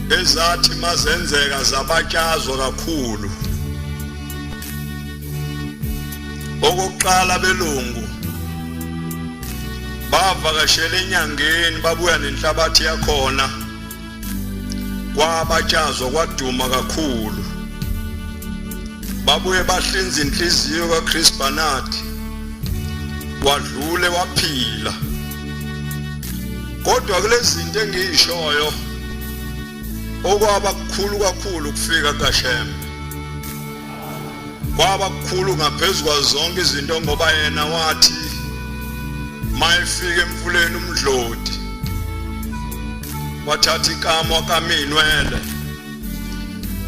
Ezathi mazenzeka zabatshazwa kakhulu. Okokuqala belungu bavakashela enyangeni babuya nenhlabathi yakhona kwabatshazwa kwaduma kakhulu. Babuye bahlinza inhliziyo kaChris Barnard wadlule waphila. Kodwa kulezi zinto engiyishoyo okwaba kukhulu kakhulu ukufika kaShembe kwaba kukhulu ngaphezu kwazo zonke izinto ngoba yena wathi mayefika emfuleni umdloti wathatha ikamo wakaminwele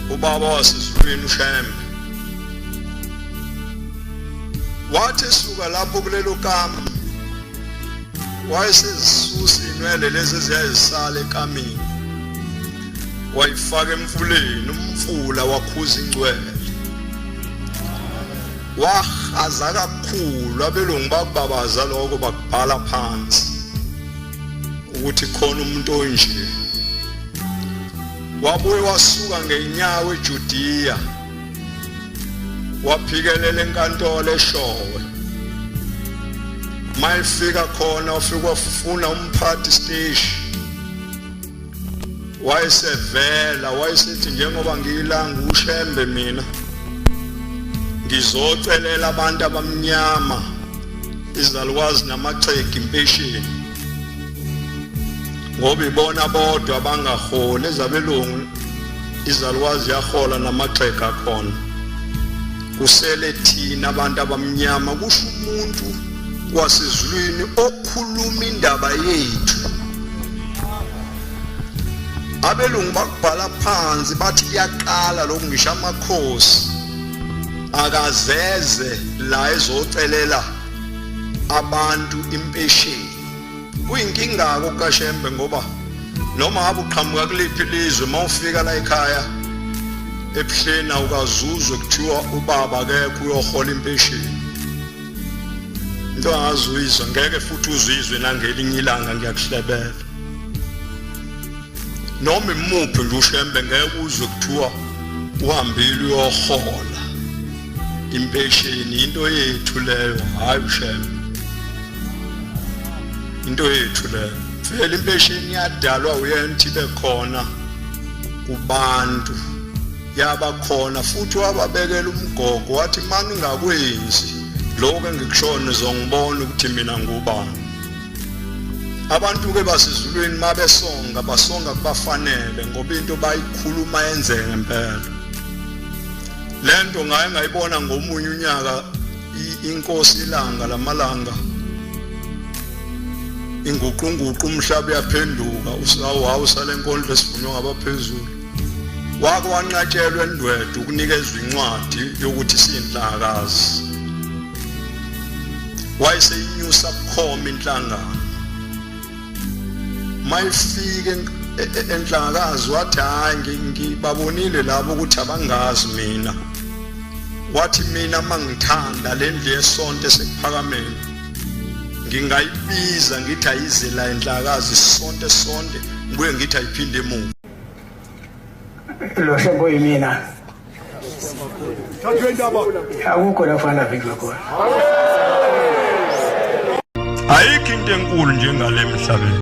ubaba wasezulwini uShembe wathi esuka lapho kulelo kama wayesezisusa inwele lezi eziyayisala ekamini wayifaka emfuleni umfula wakhuza ingcwele wahaza kakhulu abelungu bakubabaza lokho bakubhala phansi ukuthi khona umuntu onje wabuye wasuka ngenyawo eJudiya waphikelela enkantolo eShowe mayifika khona ufika wafuna umphathi siteshi wayesevela wayesethi njengoba ngiyilanga uShembe mina ngizocelela abantu abamnyama izalukwazi namaxhegu impesheni ngoba ibona bodwa abangaholi ezabelungu izalukwazi yahola namaxhegu akhona kusele thina abantu abamnyama kusho umuntu wasezulwini okhuluma indaba yethu abelungu bakubhala phansi bathi kuyaqala lokhu ngisho amakhosi akazeze la ezocelela abantu impesheni kuyinkinga-ke okukashembe ngoba noma ngabe uqhamuka kuliphi ilizwe uma ufika la ekhaya ebuhleni awukazuzwe kuthiwa ubaba akekho uyohola impesheni into angazuyizwa ngeke futhi uzizwe nangelinye ilanga ngiyakuhlebela noma imuphi nje ushembe ngeke uzwe kuthiwa uhambile uyohola impesheni into yethu leyo hayi ushembe into yethu leyo vele impesheni yadalwa uyena ukuthi ibe khona kubantu yaba khona futhi wababekela umgogo wathi mani ngakwenzi lokho engikushoyo nizongibona ukuthi mina ngubani abantu ke basezulwini mabesonga basonga kubafanele ngoba into bayikhuluma yenzeke ngempela lento ngaye ngayibona ngomunye unyaka inkosi ilanga lamalanga inguqunguqu umhlaba uyaphenduka usawuhawusa lenkondlo esivunywa ngabaphezulu wake wanqatshelwa endwedwe ukunikezwa incwadi yokuthi siyinhlakazi wayeseyinyusa bukhoma inhlangano mayifike enhlangakazi wathi hayi ngibabonile labo ukuthi abangazi mina wathi mina mangithanda lendlu yesonto esekuphakameni ngingayibiza ngithi ayize la enhlakazi sonke sonke ngibuye ngithi ayiphinde emuva lo shembo yimina akukho la kufanele avinjwe khona ayikho into enkulu njengale emhlabeni.